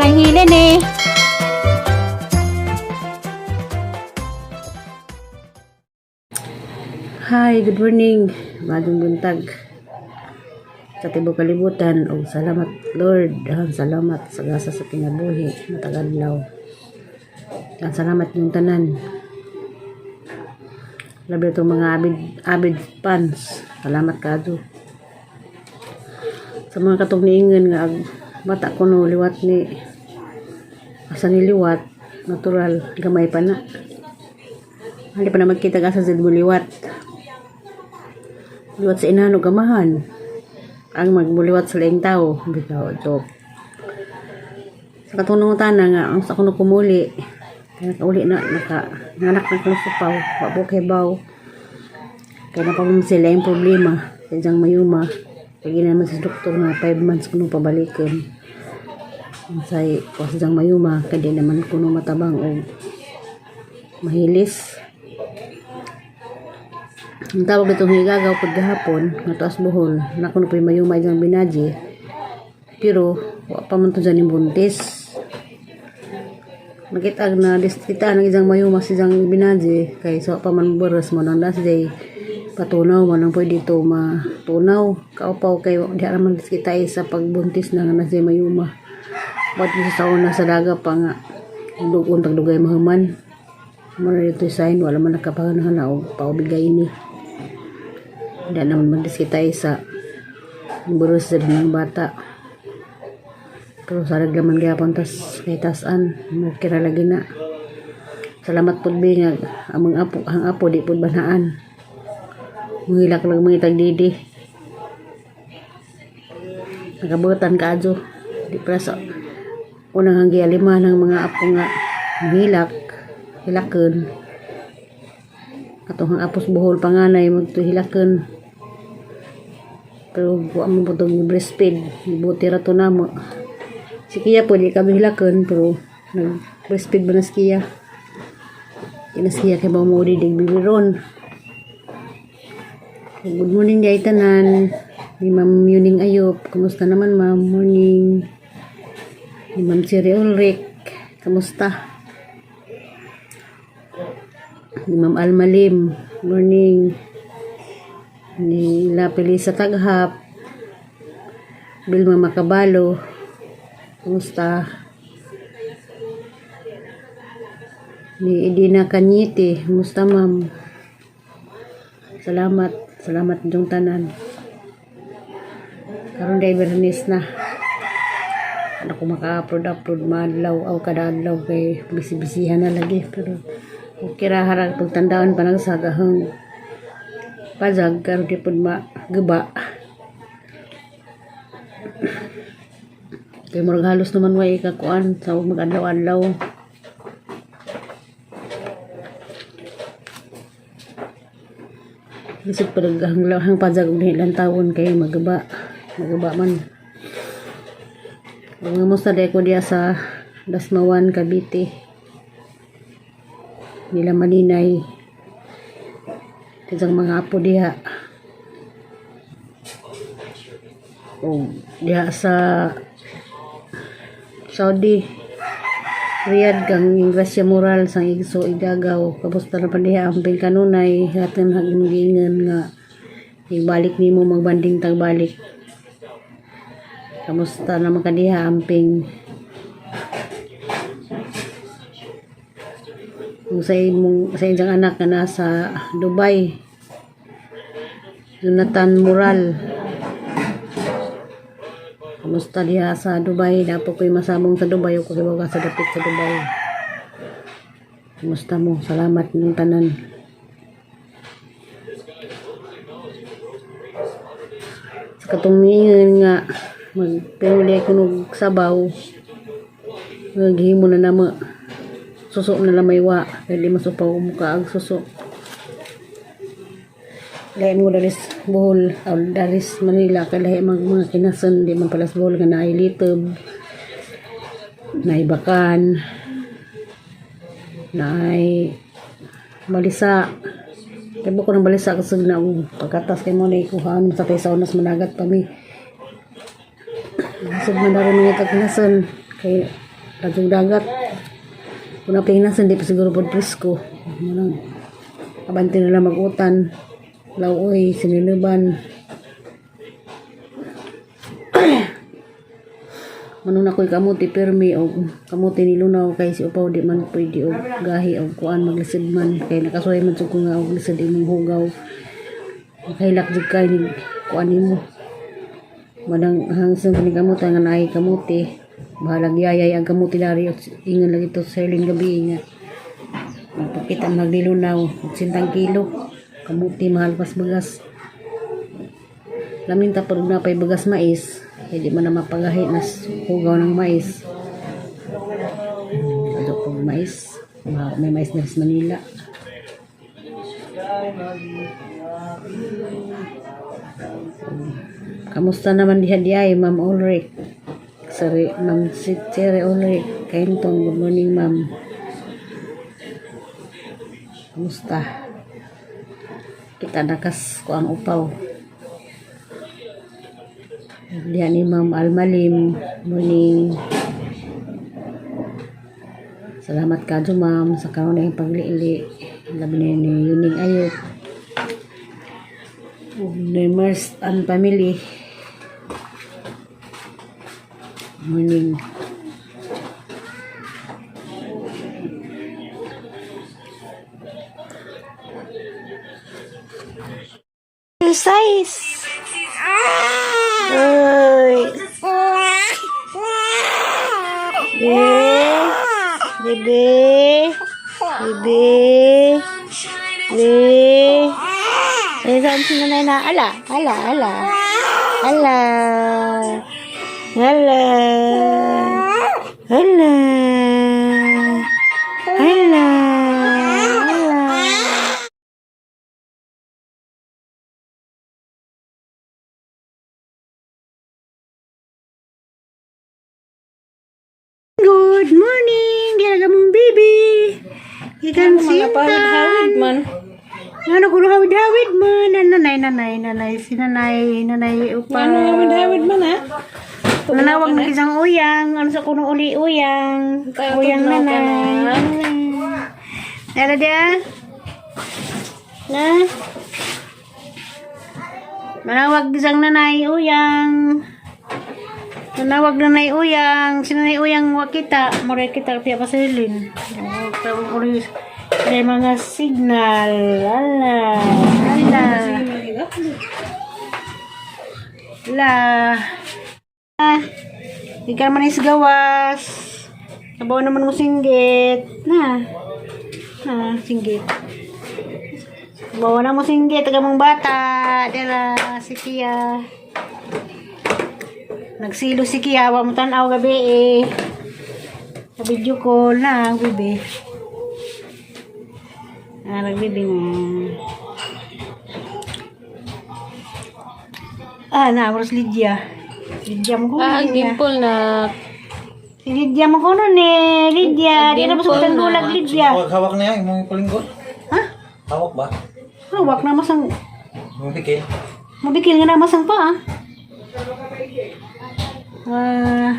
Ma'am Rahilene. Hi, good morning. Maayong buntag sa tibok kalibutan og salamat, Lord. Daghang salamat sa gasa sa kinabuhi matag adlaw. Daghang salamat yung tanan. Labi itong mga avid avid fans. Salamat kaadto. Sa mga katong niingon nga ag bata ko no liwat ni asa ni liwat natural, gamay pa na. Hindi pa naman kita asa sa liwat. Liwat sa inano gamahan. Ang magbuliwat sa laing tao. Bitaw, joke. Sa katong tana nga, ang sa kuno kumuli. Kaya nakauli na, naka, nganak na kong supaw, wa kay baw. Kaya napamong sila yung problema sa isang mayuma. Kaya naman sa doktor nga 5 months kuno pabalikan. Ang say, ko sa isang mayuma, kaya di naman kuno matabang o mahilis. Ang tawag itong higagaw pag gahapon, nga taas Bohol, na kuno po'y mayuma isang binaji. Pero, wa pa man to dyan yung buntis. Nakita na distrita ng isang mayuma sa isang binaji, kay so pa man buras mo nang last day, patunaw man ang pwede to matunaw. Kaupaw kay di naman kita sa pagbuntis na nga nasa mayuma. Wat sa una sa daga pa nga, dugon tagdugay mahuman. Muna dito sign, wala man nakapanganak o paubigay ni. Hindi naman magdiskita sa buros din ng bata. Pero sa laman gyapon tas kay tasan mo kira lagi na. Salamat pud bi nga among apo, ang apo di pud banhaan. Muhilak lang mga tagdidi. Nakabutan kaadyo. Di pa sa unang ang gialima ng mga apo nga muhilak, hilaken. Katong ang apos Bohol panganay magtuhilaken. Pero wa mo po itong breastfeed. Buti ra to namo. Si Kia po, di kami hilaken, pero nag-breastfeed ba na si Kia? Di na si Kia kay ba mo dig bibiron. Good morning guys tanan. Ni Ma'am Yuning Ayop. Kumusta naman, ma'am? Morning. Ni Ma'am Siri Ulrich. Kamusta? Ni Ma'am Alma Lim. Morning. Ni La Pelisa Taghap. Vilma Macabalo. Kumusta? Ni Edina Kanyete. Kumusta, ma'am? Salamat. Salamat yung tanan. Karon day Bernice na. Ano ko maka-upload upload maadlaw aw kada adlaw kay busy-busyhan na lagi, pero okay ra harag pagtandaan pa nang sagahang pazag karon di pud magaba. Kay murag halos naman way kakuan sa mag-adlaw-adlaw. Lisod pa hang, hang pazag og lang tawon kay magaba. Magaba man. Mga musta day ko diya sa Dasmawan, Cavite. Nila Maninay. Isang mga apo diha. O diha sa Saudi. Riyadh kang Gracia Moral sang igso igagaw. Kamusta na pa diha ang kanunay atin haging giingon nga ibalik nimo magbanding tagbalik. Kamusta naman ka diha amping? Kung sa imong sa inyong anak nga nasa Dubai, Jonathan Moral. Kamusta diha sa Dubai? Dapo ko'y masabong sa Dubai o kusibaw ka sa dapit sa Dubai. Kamusta mo? Salamat ng tanan. Sa katong miingon nga magpinuli ko nog sabaw, maghimo na namo suso na lamay wa kay di masupaw muka ang suso. Lahi mo daris Bohol o daris Manila kay lahi mag mga kinasan, di man pala sa Bohol nga naay litob, naay bakan, naay balisa. Kay ko ng balisa kasag na og pagkatas kay mo na ikuhaan sa kay sa unas managat pa mi. Sug man na rin mga tagnasan kay Ladong dagat. Kung napingnasan, di pa siguro po presko. Manang, abante na lang mag-utan. Lauoy, siniluban. Manong na ko'y kamuti pirmi og kamuti ni Lunaw kay si Upaw di man pwede og gahi og kuan maglisod man kay nakasuhay man jud ko nga og lisod imong hugaw, makahilak jud kay ni kuan nimo. Manang hangsan kini kamuti nga naay kamuti, bahalag yayay ang kamuti dari at ingon lagi to sa gabi nga magpakita maglilunaw 80 kilo kamuti, mahal pas bagas. Lamin ta pag napay bagas mais, hindi man na mapagahi nas hugaw ng mais. Ano pag mais, may mais na sa Manila. Kamusta naman diha diay, Ma'am Ulrich? Sorry, Ma'am si Cherry Ulrich. Kainton, good morning, ma'am. Kamusta? Kita nakas ko ang upaw. Diha ni Ma'am Almalim. Morning. Salamat kadyo, ma'am, sa karon na yung pagliili. Labi na ni Yuning Ayop. Ug ni Mars and family. Morning. Size. Uy. Bebe. Bebe. Bebe. Eh, saan si nanay na? Ala, ala, ala. Ala. Ala. Ala. Ala. Ala. Good morning! Diyan mong baby! Ikan sintan! Man. Ano kuno hawid-hawid man? Nanay, nanay, nanay, si nanay, nanay upa. Ano hawid-hawid man ha? Nanawag ng isang uyang. Ano sa kuno uli uyang? Uyang nanay. Nala dia? Na? Manawag isang nanay uyang. Nanawag nanay uyang. Si nanay uyang wa kita. Mura kita piya pasilin. Tawag uli may mga signal. Ala. Ala. La. Ah, ikaw man is gawas. Sabaw naman mo singgit. Na. Na, singgit. Sabaw na mo singgit. Taga mong bata. Dela, si Kia. Nagsilo si Kia. Wa mo tanaw gabi eh. Sa video call na, bibi. Ah, nagbibi na. Ah, na, oras Lydia. Lydia mo ko. Ah, Lydia. dimple na. Si Lydia mo ko nun eh. Lydia, di na masukutan gulag, Lydia. Hawak, hawak na yan, imong palingkod. Ha? Hawak ba? Hawak na masang, Imong pikil. mabikil nga na masang pa ah. Ah,